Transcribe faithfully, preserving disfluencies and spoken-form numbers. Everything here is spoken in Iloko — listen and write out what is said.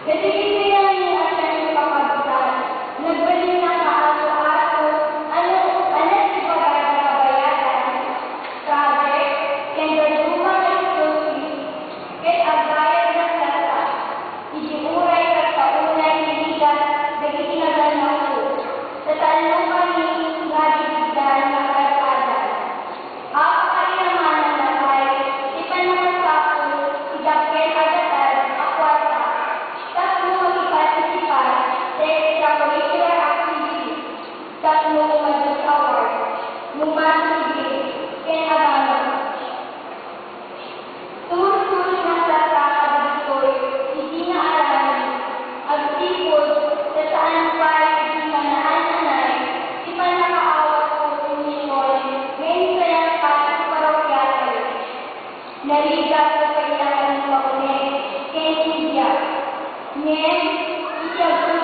Dagiti pinangayoan ti pakabitan, nagbalinna nga ato-ato, ano, ano ti bagadi kabayadan, project, ken dadduma nga school fees, ket agbayadna latta. Idi uray ket kaunay ti ligat dagiti nagannawto, tatalnokami nga didikdan nga ad-adan. Apay, amananna pay ti pannakasapul ti dakkel a gatad a kuarta tapno makipartisipar ti extracurricular activities tapno umadu ti award, no masibiling ken abangan. Tursuri na latta kadagitoy iti naaramid, agsipud ta saan pay iti panaan-anay ti pannakaawatko ken ni Paul nga insayat pay iti parokiatayo. Narigat ti kailangan ni Paul ken Silvia. Ngem, iti ag-